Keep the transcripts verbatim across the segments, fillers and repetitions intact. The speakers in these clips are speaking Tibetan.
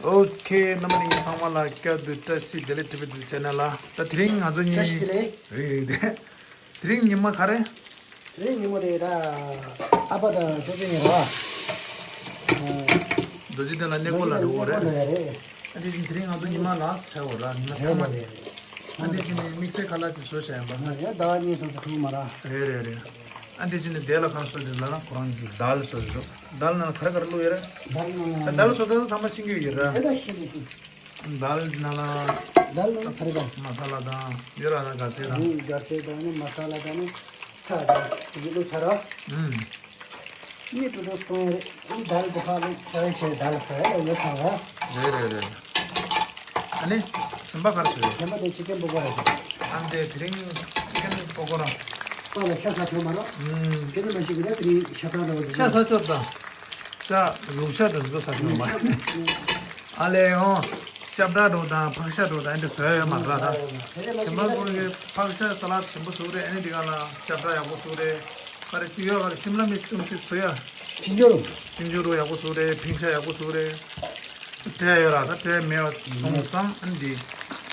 ཨོ་ཁེ། རྣམ་པ་གཉིས་ཚང་མ་ལ་བསྐྱར་དུ་བཀྲ་ཤིས་བདེ་ལེགས། ཊི་བི་ཆེ་ནལ་ལ། ད་དེ་རིང་ང་ཚོ་གཉིས། བཀྲ་ཤིས་བདེ་ལེགས། རེད་དེ། དེ་རིང་ཉི་མ་ག་རེ། དེ་རིང་ཉི་མ་དེ་ད་ཨ་ཕ་དང་སོ་སོ་ཡིན་རོ། རྡོ་རྗེ་གདན་ལ་གནས་སྐོར་ལ་འགྲོ་གི་རེད། ཨ་དེ་བཞིན་དེ་རིང་ང་ཚོ་ཉི་མ་ལ་ཆ་བོ་ར། ཉི་མ་ཐ་མ་རེད། ཨ་དེ་བཞིན་ནས་དམིགས་བསལ་ཁ་ལག་ཅིག་བཟོ་བྱ་ཡིན་པ། ང་ཡང་ཟླ་བ་གཉིས་གསུམ་ཙམ་ཐུག་མ་ར། རེད་རེད་རེད། ཨ་འདི་ཅི་ནི་དེ་ལ་གང་སོ་དེ་ལ་ཁོ་རང་གི་དཱལ་སོ་དེ་དཱལ་ནང་ལ་ག་རེ་ག་རེ་བླུགས་ཡོད་རེད། དཱལ་ནང་ལ་ཨ་དཱལ་སོ་དེ་ཚང་མ་ཤེས་ཀྱི་ཡོད་རེད། དེ་འདྲ་ཤེས་ཀྱི་ཤེས། དཱལ་ནང་ལ་དཱལ་ནང་ལ་ག་རེ་ག་མ་ས་ལ་དང་ཡོད་ར། ན་ག་ཚོད་དང་། ཨུ་ག་ཚོད་དང་ནི་མ་ས་ལ་དང་ནི་ཚྭ་དང་དེ་གི་བླུགས་ཚར་ར། ཨུ་ནི་ཀྲུ་ཀྲུ་སྐོང་ཡ་རེད། ཨུ་དཱལ་གོ་ཧ་ལུ་ཚ་བའི་ཆེད་དཱལ་ཁོ་ཡ་ཡོད་ཚང་ར། རེད་རེད་རེད། ཨ་ནི། གཞན་པ་ག་རེ་བཟོས་ཡོད། གཞན་པ་དེ་ཅི་ཀན་པོ་གོ་ར་བཟོས། ཨ་འདི་དེ་རིང་ཅི་ཀན་པོ་གོ་ར། ཏོ་ལ་ཤ་ཟ་ཐོན་མ་རོ། ཨུམ། དེ་ནི་མ་ཤི་གི་ད་དེ་རིང་ཤ་ཐང་ར་བཟོས། ཤ་ཟ་ཆོག་ད། ཤ་ལུག་ཤ་དང་ཚོ་ཟ་ཐོན་མ། ཨ་ལས་ཡང་ཤ་བྲ་འགྲོ་དང་ཕག་ཤ་འགྲོ་དང་ཨ་འདི་བཟོས་ཡོད་མ་ར་ད། གཞན་པ་ཀུན་གྱི་ཕག་ཤ་ས་ལ་ཞིམ་པོ་བཟོ་རེད། ཨ་ནི་འདི་ག་ལ་ཤ་བྲ་ཡག་པོ་བཟོ་རེད། ག་རེ་ཅི་ཡོད་ག་རེ་ཤིམ་ལ་མིར་ཅུང་ཅིག་བཟོ་ཡ། ཅིན་ཇོ་རུ། ཅིན་ཇོ་རུ་ཡག་པོ་བཟོ་རེད། ཕིང་ཤ་ཡག་པོ་བཟོ་རེད། སྤྲད་ཡོད་ར། ད་སྤྲད་མེད་པ་སོང་ཙང་ཨ་འདི་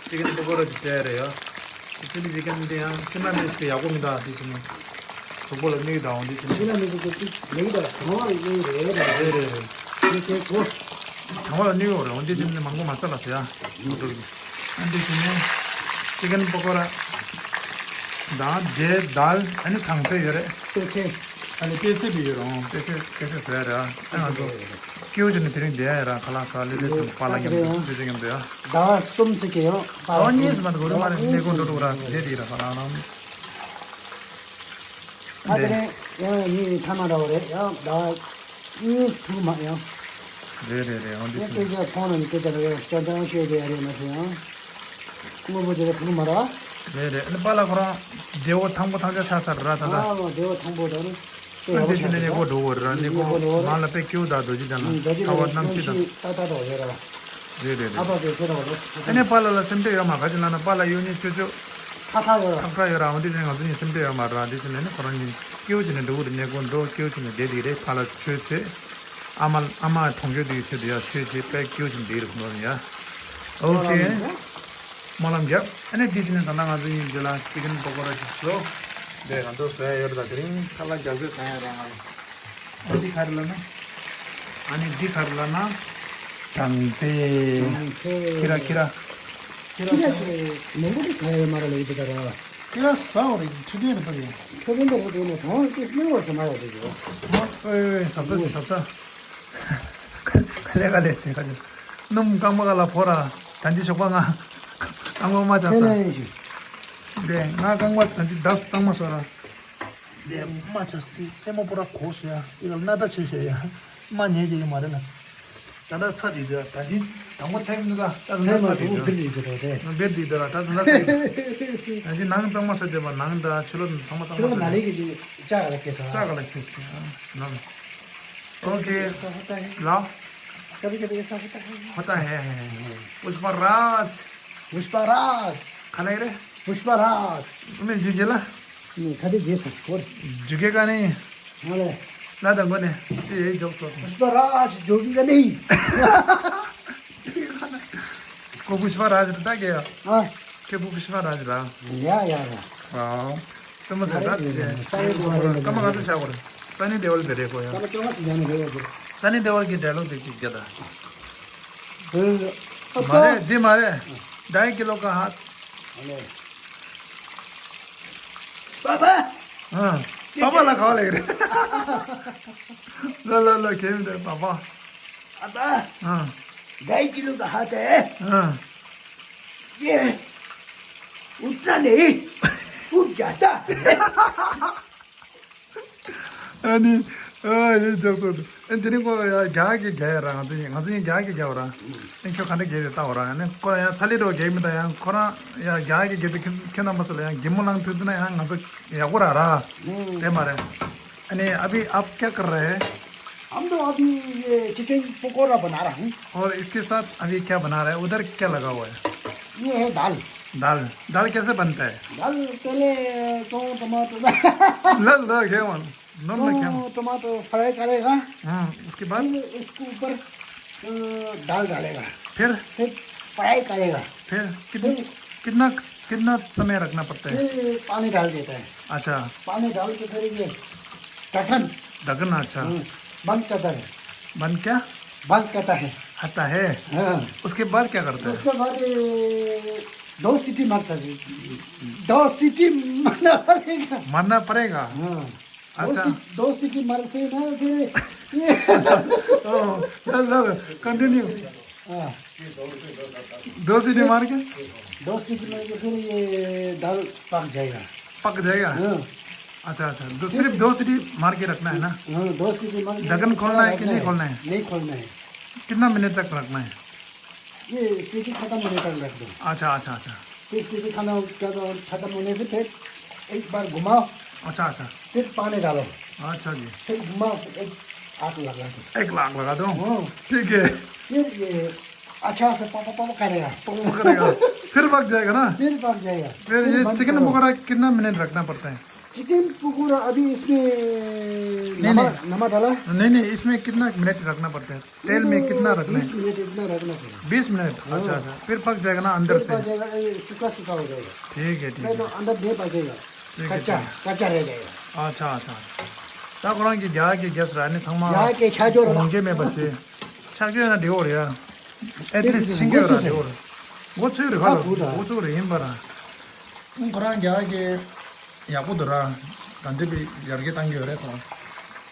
ཅི་ཀན་པོ་གོ་ར་ཅིག་སྤྲད་རེད་ཡ། ཅི་ལི་ཅི་ཀན་འདི་ཡང་ཤིམ་ལ་མིར་ཅིག་ཡག་པོ་མི་འདུག་དེ་ཅི་ནི་གཟུགས་པོ་ལ་གནོད་ཀྱི་འདུག་འདི་ཅི་ནི། ཤིམ་ལ་མིར་ཅིག་ཅིག་ལེགས་འདུག་གྲང་བ་ལ་གནོད་ཀྱི་རེད་ད། རེད་རེད་རེད། འདི་དེ་གོ། གྲང་བ་ལ་གནོད་ཀྱི་རེད། འདི་ཅི་ནི་མང་པོ་མ་ཟ་ལ་ཟེར་ཡ། འདི་ཅི་ནི་ཅི་ཀན་པོ་གོ་ར་དང་འདི་དཱལ་ཨ་ནི་གྲང་ཚད་ཡོད་རེད། པད་ཚལ། ཨ་ལས་པད་ཚལ་བི་ཡོད་རང་པད་ཚལ་པད་ཚལ་བཟོ་ཡ་ར། ཨ་ང་ཚོ་སྐྱེའུ་ཅི་ནི་དེ་རིང་བསྡད་ཡ་ར། ཁ་ལག་ཟ་ལེ་ལེ་ཟ་པ་ལ་མཉམ་དུ་ཅི་ཅི་མཉམ་དུ་ཡ། ཟླ་བ་གསུམ་ཙམ་གྱི་ཡང་ཟླ་བ་གཉིས་སུ་མ་དུ་གོ་རུ་མ་རེད། གནས་སྐོར་འགྲོ་འགྲོ་ར་བསྡད་དེ་ར་ཁ་ལག་རང་། ཨ་དེ་རིང་ཡང་ཉིན་ཐ་མ་འདྲ་བོ་རེད། ཡང་ཟླ་བ་གཉིས་ཐུག་མ་ཡང་། རེད་རེད་རེད། འོ་འདི་ངས་ཚོ་སྐད་ཆ་ཁོང་རང་གི་སྐད་ཆ་ལ་ཡང་སྐྱོན་ཙང་ཤོད་དེ་ཡ་རེད་མ་ཟེར་ཡང་། དངོས་པོ་དེ་ལ་ཐུག་མ་ར། རེད་རེད། ཨ་ནི་པཱ་ལགས་ཁོ་རང་བདེ་བོ་ཐང་པོ་ཐང་ཆ་ཆགས་ཚར་ར་ད་ལྟ། ཨ་བདེ་བོ་ཐང་པོ་ད་ནི། ཨ་འདི་ཅི་ནས་གནས་སྐོར་འགྲོ་དགོས་རེད་ར། གནས་སྐོར་མ་ལ་པད་སྐྱིད་པོ་དང་རྡོ་རྗེ་གདན་ལ་ཚ་བ་གནམ་གཤིས་དང་། ཏག་ཏག་ཏག་ཡོད་ར། རེད་རེད་རེད། ཨ་ཕ་དེ་ཁྱེད་རང་ལ། ཨ་ནི་པཱ་ལགས་ལ་སེམས་ཁྲལ་ཡོད་མ། ག་ཅི་ལབ་ན་པཱ་ལགས་གཡུ་སྙིང་ཅོ་ཅོ། ཁག་ཁག་ཡོད་ར། ཁག་ཁག་ཡོད་ར། འོ་འདི་ནས་ང་ཚོ་གཉིས་སེམས་ཁྲལ་ཡོད་མ་ར། འདི་ཕྱིན་ནས་ནི་ཁོ་རང་གཉིས་སྐྱིད་པོ་བྱས་ནས་འགྲོ་གི་རེད། གནས་སྐོར་འགྲོ་སྐྱིད་པོ་བྱས་ནས་བསྡད་དེ་རེད། ཕར་ལ་ཆོས་བྱེད། ཨ་མ་ཨ་མ་གྲོང་ཁྱེར་དེ་ཡི་ཆེད་དུ་ཡ་ཆོས་བྱེད་དཔེ་སྐྱིད་པོ་བྱས་ནས་བསྡད་ཡོད་རེད་ཡ། ཨོ་ཁེ། སྨོན་ལམ་རྒྱབ། ཨ་ནི་འདི་ཕྱིན་ནས་ད་ལྟ་ང་ཚོ་གཉིས་འདི་ལ་ཅི་ཀན་པོ་ཀོ་ར་ཅིག་བཟོ། འདི་ང་ཚོ་བཟོ་ཡ་ཡོད་རེད། ད་དེ་རིང་ཁ་ལག་རྒྱག་ཚད་ཟ་ཡ་རེད་ང་ལ། ཨ་འདི་ག་རེ་ལབ་ན། ཨ་ནི་འདི་ག་རེ་ལབ་ན། གྲང་ཚལ། གྲང་ཚལ། ཁྱི་ར་ཁྱི་ར། ཁྱི་ར་དེ་མང་པོ་དེ་ཟ་ཡ་ཡོད་མ་རེད་ལབ་ཡོད་དེ་ད་ར། ཁྱི་ར་ཟ་བ་རེད། འཕྲོད་བསྟེན་རེད་པ་དེ། འཕྲོད་བསྟེན་པ་རེད་དེ་ནས་གྲོང་དེ་སྨྱོ་བ་ཟ་མ་རེད་དེ། ཨོ་ཨེ་ཟབ་ས་དེ་ཟབ་ས། ག་ལེ་ག་ལེ་བྱེད་ག་ལེ། སྣུམ་རྐང་པ་ག་ལ་ཕོ་ར། ད་འདི་ཞོགས་པ་ང་རྐང་པ་མ་ཆགས་ས། དེ་ང་རྐང་པ་ད་འདི་འདབ་གཙང་མ་བཟོ་ར། དེ་མ་ཆ་སྟེ་སེན་མོ་པོ་ར་གོག་སོ་ཡ། ཨི་ལ་སྣ་ད་ཆོས་ཤོད་ཡ། མ་ཉལ་བྱེད་ཀྱི་མ་རེད་ལ། ད་ལྟ་ཚ་དེ་དེ་ད་ཅི་དང་པོ་ཚ་ཡིན་འདུག་ད་ད་ལྟ་ཚ་དེ་དེ་བེར་དེ་དེ་དེ་བེར་དེ་དེ་ལ་ད་ད་ལྟ་ཚ་ཡིན། ད་ཅི་ནང་གཙང་མ་བཟོས་བསྡད་པ། ནང་དང་ཕྱི་ལོགས་ཚང་མ་གཙང་མ་བཟོས། ནང་ལས་ཀྱི་ཅི་ལྕགས་ལ་ཁེལ་ས། ལྕགས་ལ་ཁེལ་ས། ཨ་ཞུ་ན་ལ། ཨོ་ཁེ། ལ། कभी कभी ऐसा होता है। होता है। पुष्पराज। पुष्पराज। खाना है रे। पुष्पराज। मैं जी जेला। ཁ་དེ་རྗེས་སུ་སྐོར། འཇུ་སྐད་ག་ནས། ང་ལས། ལ་དང་གོ་ནས་དེ་འཇོག་ཚོ། पुष्पराज जोगी का नहीं। འཇུ་སྐད་ག་ནས། को पुष्पराज रता क्या? हाँ। के पुष्पराज रहा। या या या। वाओ। चम्मच है ना? सनी देओल। कम का तो क्या बोले? सनी देओल पे देखो यार। चलो चम्मच जाने दे। सनी देओल की डायलॉग देखिए क्या था? मारे, दी मारे। ढाई किलो का हाथ। हेलो। पापा। हाँ। पापा ला खाओ लग रहे। ला ला ला खेम दे पापा। पापा। हाँ। ढाई किलो का हाथ है। हाँ। ये उठना नहीं, उठ जाता है। ཨ་ནི། ཨ་ཡེ་རྒྱག་སོང་། ཨ་དེ་རིང་ཁོ་ཡ་རྒྱ་གི་རྒྱ་ཡ་ར། ང་ཚོ་ཡིན་ང་ཚོ་ཡིན་རྒྱ་གི་རྒྱ་བ་ར། ཨ་ཁྱོད་ག་འདྲ་རྒྱ་དེ་ལྟ་བ་ར། ཨ་ནི་ཁོ་ར་ཡང་ཚ་ལི་རོ་རྒྱ་མི་ད་ཡང་ཁོ་རང་ཡ་རྒྱ་གི་རྒྱ་དེ་ཁྱེད་ཁྱེད་རྣམ་པ་ཚོ་ལ་ཡང་གད་མོ་ལངས་ཐུབ་ཐུབ་ན་ཡང་ང་ཚོ་ཡག་པོ་ར་ར། དེ་མ་རེད། ཨ་ནི་अभी आप क्या कर रहे हैं? हम तो अभी ये चिकन पकौड़ा बना रहा हूँ। और इसके साथ अभी क्या बना रहे हैं? उधर क्या लगा हुआ है? ये है दाल। दाल। दाल कैसे बनता है? दाल पहले तो टमाटर ल ल खेमन नम ल खेमन टमाटर फ्राई करेगा। हाँ, उसके बाद फिर उसके ऊपर तो दाल डालेगा। फिर? फिर फ्राई करेगा। फिर कितनी, फिर कितना, कितना समय रखना पड़ता है? फिर पानी डाल देता है। अच्छा। पानी डाल के फिर ये ढक्कन। ढक्कन, अच्छा। हम्म, बंद करता है। बंद क्या? बंद करता है। हटा है? हाँ। उसके बाद क्या करता है? उसके बाद ये दो सीटी मारता है। दो सीटी मारना पड़ेगा। मारना पड़ेगा? हाँ। अच्छा। दो सी-, दो सीटी मार से ना फिर ये अच्छा। ओ, चल, चल, कंटिन्यू। हाँ। दो सीटी मार के? दो सीटी मार के फिर ये दाल पक जाएगा। पक जाएगा? हाँ। अच्छा, अच्छा। दो, फिर सिर्फ दो सीटी मार के रखना है ना? हाँ, दो सीटी मार के ढक्कन खोलना है कि रखना नहीं है। खोलना है? नहीं खोलना है। कितना मिनट तक रखना है? ये सीटी खत्म होने तक रख दो। अच्छा, अच्छा, अच्छा। फिर सीटी खाना खत्म, खत्म होने से फिर एक बार घुमाओ। अच्छा, अच्छा। फिर पानी डालो। अच्छा जी। फिर घुमाओ, एक आग लगा दो। एक आग लगा दो। हाँ। ठीक है। फिर ये अच्छा से पक, पक, पक करेगा। पक, पक करेगा। फिर पक जाएगा ना? फिर पक जाएगा। फिर फिर ये बंद चिकन करो। पकौड़ा कितना मिनट रखना पड़ता है? चिकन पकौड़ा अभी इसमें नहीं, नमक, नहीं। नमक डाला? नहीं, नहीं, इसमें कितना मिनट रखना पड़ता है? तेल में कितना रखना है? बीस मिनट इतना रखना पड़ेगा। बीस मिनट? हाँ। अच्छा, अच्छा। फिर पक जाएगा ना अंदर फिर से? पक जाएगा, ये सूखा सूखा हो जाएगा। ठीक है, ठीक नहीं तो है। अंदर नहीं पकेगा। ठीक है, कच्चा, ठीक है। कच्चा रह जाएगा। अच्छा, अच्छा। ད་ཁོ་རང་གི་རྒྱ་གི་གེ་སི་ར་ནི་ཚང་མ་རྒྱ་གི་ཆ་ཅོ་ར། ངོམ་གི་མེད་པ་བྱས། ཆ་ཅོ་ཡོད་ན་འགྲིག་གི་རེད་ཡ། ཨེ་ཊི་ལིསི་ཊི་ཤིང་ཀེ་ར་འགྲིག་གི་རེད། མགོ་ཚོས་རེད་ཁ་ལ། ཨ་ཁུ་ད། མགོ་ཚོས་རེད་ཡིན་པ་ར། ཁོ་རང་རྒྱ་གི་ཡག་པོ་འདུག་ར། ད་འདི་བི་ཡར་རྒྱས་བཏང་གི་ཡོད་རེད་ཁོ་རང་།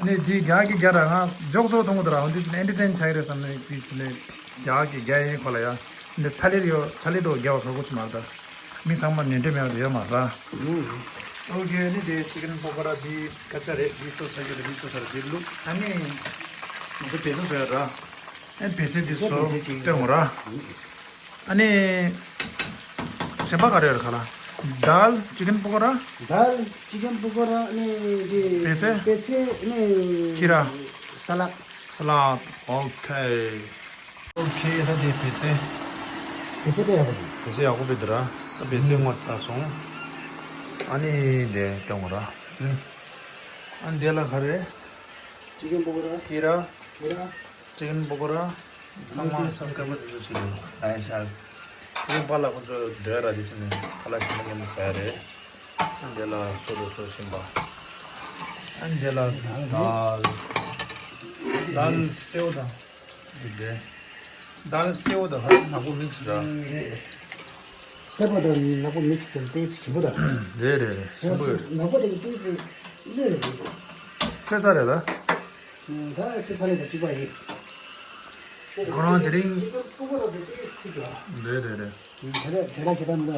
ཨ་ནི་འདི་རྒྱ་གི་རྒྱ་ར་ང་ཇོག་ཙོག་མཐོང་གི་འདུག་ར། འོན་ཏེ་ཅི་ནས་ཨེན་ཊར་ཊེན་ཆགས་ཀྱི་རེད་བསམ་ནས་དེ་ཅི་ནས་རྒྱ་གི་རྒྱ་ཡིན་ཁོ་ལ་ཡ། འདི་ཚ་ལེ་ཡོད་ཚ་ལེ་འགྲོ་རྒྱ་བ་ཁག་པོ་ཅི་མ་རེད་ད། མི་ཚང་མ་ནན་ཏན་མེད་པ་ཡོད་མ་རེད་ད། ཨོ་ཁེ། ཨ་ནི་དེ་ཅི་ཀེན་པོ་ཀོ་ར་འདི་སྐད་ཆ་རེད། འདི་ཚོ་ཚ་གི་རེད། འདི་ཚོ་ཚ་རེད། འདི་བླུག་ཨ་ནི་ང་ཚོ་བེ་ཚོ་བཟོ་ཡ་ར། ཨེ་བེ་ཚོ་འདི་བཟོ་སྟོན་དགོས་ར། ཨ་ནི་གཞན་པ་ག་རེ་ཡོད་རེད་ཁ་ལ། དཱལ་ཅི་ཀེན་པོ་ཀོ་ར། དཱལ་ཅི་ཀེན་པོ་ཀོ་ར། ཨ་ནི་འདི་པེ་ཚེ། པེ་ཚེ། ཨ་ནི་ཁི་ར། ས་ལད། ས་ལད། ཨོ་ཁེ། ཨོ་ཁེ། ད་དེ་བེ་ཚེ། བེ་ཚེ་དཔེ་ཡག་པོ་འདུག་བེ་ཚེ་ཡག་པོ་དཔེ་འདུག་ར། ད་བེ་ཚེ་ངོ་ཚ་སོང་། ཨ་ནི་དེ་སྟོན་དགོས་ར། ཨ་ནི་དེ་ལ་ག་རེ། ཅི་ཀེན་པོ་ཀོ་ར། ཁི་ར། ཁི་ར། ཅི་ཀེན་པོ་ཀོ་ར། ཚང་མ་སབ་སི་ཀ་རའིབ་དེ་ཚོ་བྱེད་དགོས། ལའིག་ཤེར། དེ་པཱ་ལགས་ཁོང་ཚོ་འདོད་ར་དེ་ཚོ་ནས་ཁ་ལག་ཞིམ་པོ་ཞིམ་པོ་ཟ་ཡ་རེད། ཨ་ནི་དེ་ལ་སོ་སོ་སོ་ཞིམ་པ། ཨ་ནི་དེ་ལ་དཱལ། དཱལ་སེའུ་དང་། འདི་དེ། དཱལ་སེའུ་དང་ཧ་ནག་པོ་མིག་སི་ར། སེར་པོ་དང་ནག་པོ་མིག་སི་བྱས་ཏོག་ཙམ་ཞིམ་པོ་དང་། རེད་རེད་རེད། ཞིམ་པོ་ཡོད་རེད། ནག་པོ་དེ་གི་ཏོག་ཙམ་ལྷོད་རེད་འདུག་ཁྱོད་ས་རེད་ལ། ད་ཁྱོད་ས་རེད་ད་གཅིག་པ་ཡིན། ཁོ་རང་དེ་རིང་། ཅི་ཀེན་པོ་ཀོ་ར་དེ་ཏོག་ཙམ་ཅིག་ཡོད། རེད་རེད་རེད། དེ་འདྲ་དེ་འདྲ་ཁྱེད་རང་ལ།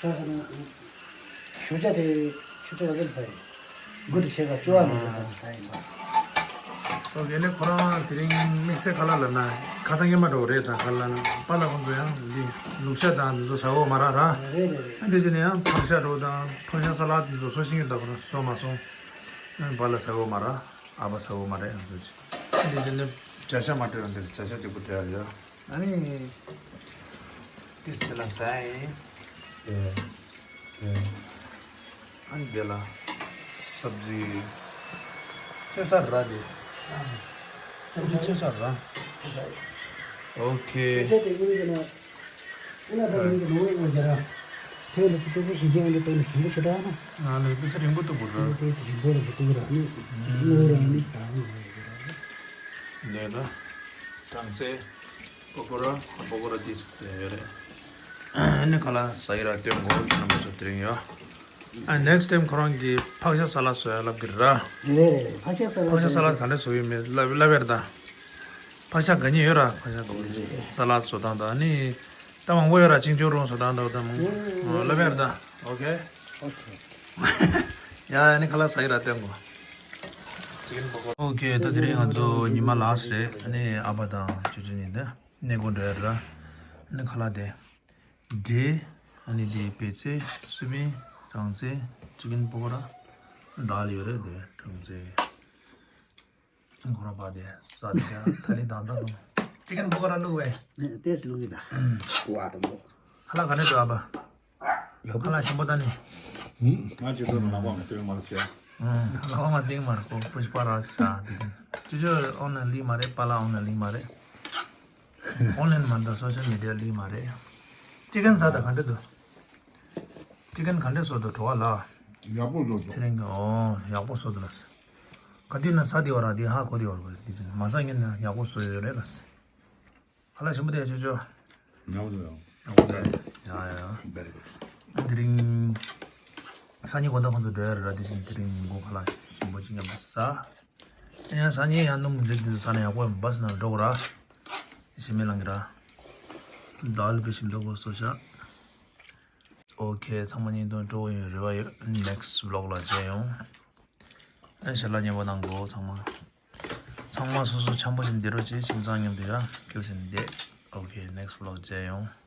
ད་ས་ན། ཞུ་བྱ་དེ་ཆུ་ཚོད་ག་ཚོད་ལ་ཟ་ཡིན། དགུ་དང་ཕྱེད་ཀ་བཅུ་པ་མི་ཚེ་ས་ཚོད་ཟ་ཡིན་པ། ཨོ་ཁེ། ནི་ཁོ་རང་དེ་རིང་དམིགས་བསལ་ཁ་ལག་ལ་ན་ཁ་ཏང་ཉི་མ་འགྲོ་རེད། ད་ཁ་ལག་ན་པཱ་ལགས་ཁོང་ཚོ་ཡང་འདི་ལུག་ཤ་དང་འདི་ཚོ་ཟ་འོ་མ་ར་ར། རེད་རེད་རེད། འདི་ཅི་ནས་ཡང་ཕག་ཤ་འགྲོ་དང་ཕག་ཤ་ས་ལད་འདི་ཚོ་བཟོ་ཤེས་ཀྱི་འདུག་ཁོ་རང་བཟོ་མ་སོང་། པཱ་ལགས་ཟ་འོ་མ་ར། ཨ་ཕ་ཟ་འོ་མ་རེད། ཡང་འདི་ཅི་ནས་བྱ་ཤ་མ་སྤྲད་ར། འདི་བྱ་ཤ་གཅིག་པུ་སྤྲད་ཡ་རེད། ཨ་ནི། ཏིས་དེ་ལ་ཟ་ཡིན། ཨེ། ཨེ། ཨ་ནི་དེ་ལ། སབ་ཛི། ཚོད་ས་ར་དེ། སབ་ཛི་ཚོད་ས་ར། ཨོ་ཁེ། ཨ་ལེ་པི་ཚ་རིང་པོ་འདུག་གོ་ར། ལེ་ལེ་པི་ཚ་རིང་པོ་འདུག་གོ་ར། ནས་ད། གྲང་ཚལ། པ་ཀོ་ར། པ་ཀོ་ར་དེ་ཡོད་རེད། ཨ་ནི་ཁ་ལག་ཟ་ཡི་ར་སྟོན་གོ་ཁྱེད་རྣམ་པ་ཚོ་དེ་རིང་ཡོད། ཨ་ནེག་སི་ཊེམ་ཁོ་རང་གིས་ཕག་ཤ་ས་ལད་བཟོ་ཡ་ལབ་གི་ར། རེད་རེད་རེད། ཕག་ཤ་ས་ལད། ཕག་ཤ་ས་ལད་ག་འདྲ་བཟོ་ཡི་མེད་ལབ་ལབ་ཡ་ར་ད། ཕག་ཤ་ག་ཉེ་ཡོད་ར། ཕག་ཤ་ག་ཉེ་ས་ལད་བཟོ་སྟངས་དང་ཨ་ནི། ད་མང་པོ་ཡོད་ར། ཅིང་ཅུང་རུང་བཟོ་སྟངས་དང་ད་མང་པོ་ལབ་ཡ་ར་ད། ཨོ་ཁེ། ཨོ་ཁེ། ཡ་ཡ་ནི་ཁ་ལག་ཟ་ཡི་ར་སྟོན་གོ། ཨོ་ཁེ། ད་དེ་རིང་ང་ཚོ་ཉི་མ་ལ་སི་ཊི་རེད། ཨ་ནི་ཨ་ཕ་དང་ཅོ་ཅོ་གཉིས་དེ་གནས་སྐོར་འགྲོ་ཡ་ར། ཨ་ནི་ཁ་ལག་དེ། འབྲས། ཨ་ནི་དེ་པད་ཚལ། སོ་ཡ་བིན། གྲང་ཚལ། ཅི་ཀེན་པ་ཀོ་ར། དཱལ་ཡོད་རེད་དེ་གྲང་ཚལ། ཁོ་རང་པ་དེ་ས་དེ་ཀྱང་ཐ་ལི་དང་དང་ལུང་། ཅི་ཀེན་པ་ཀོ་ར་བླུགས་བས། ཏེས་བླུགས་ཡིན་ད། ཀུ་བ་དང་པོ། ཁ་ལག་ག་ནས་འདུག་ཨ་ཕ། ཡག་པོ། ཁ་ལག་ཞིམ་པོ་ད་ནི། ང་ཅི་ཚོ་ལག་པ་མ་སྟེང་མ་རེད་ཟེར། ལག་པ་མ་སྟེང་མ་རེད་ཁོ་པུཤ་པ་ར་ཟེར་དེ་ཟིན། ཅི་ཅོ་ཨོན་ལ་ལི་མ་རེད། པཱ་ལགས་ཨོན་ལ་ལི་མ་རེད། ཨོན་ལན་མ་འདུག་སོ་ཤལ་མི་ཌི་ཡ་ལིང་མ་རེད། ཅི་ཀན་ཟ་ད་ག་འདྲ་འདུག་ཅི་ཀན་ག་འདྲ་བཟོ་འདུག་བྲོ་བ་ལ། ཡག་པོ་བཟོ་འདུག་ཚེ་རིང་གི་ཨོ་ཡག་པོ་བཟོ་འདུག་ལ། ག་དུས་ན་ཟ་དེ་བ་ར་དེ་ཧ་གོ་དེ་བ་ར་དེ་ཅི་མ་ཟ་ངན་ན་ཡག་པོ་བཟོ་ཡོད་རེད་ལ། ཁ་ལག་ཞིམ་པོ་དེ་ཅོ་ཅོ། ཡག་པོ་འདུག་ཡང་། ཡག་པོ་རེད། ཡ་ཡ་ཡ། Very good. དེ་རིང་སང་ཉིན་དགོང་དག་ཁོང་ཚོ་འགྲོ་ཡ་རེད་ར། དེ་བཞིན་དེ་རིང་ཉིན་གུང་ཁ་ལག་ཞིམ་པོ་ཅིག་མཉམ་དུ་ཟ། ཡང་སང་ཉིན་ཡང་སྣུམ་རིགས་དེ་ཚོ་ཟ་ན་ཡག་པོ་ཡིན་པ་ཟེར་ན་འགྲོ་གོ་ར། ཞིམ་མེད་ལང་གི་ར། ད་ལ་པེ་ཞིམ་འགྲོ་གོ་སོ་ཤ། ཨོ་ཁེ། ཚང་མ་ཉིན་དུ་སྤྲོ་བོ་ཡོད་རེ་བ་ཡོད། Next vlog ལ་མཇལ་ཡོང་། ཨེ་ཞལ་ལག་མཉེས་པོ་གནང་གོ་ཚང་མ། ཚང་མ་སོ་སོ་འཆམ་པོ་བྱས་བསྡད་རོགས་བྱེད། ཁྱིམ་ཚང་མཉམ་དུ་ཡ་སྐྱོ་བྱས་བསྡད། ཨོ་ཁེ། Next vlog མཇལ་ཡོང་།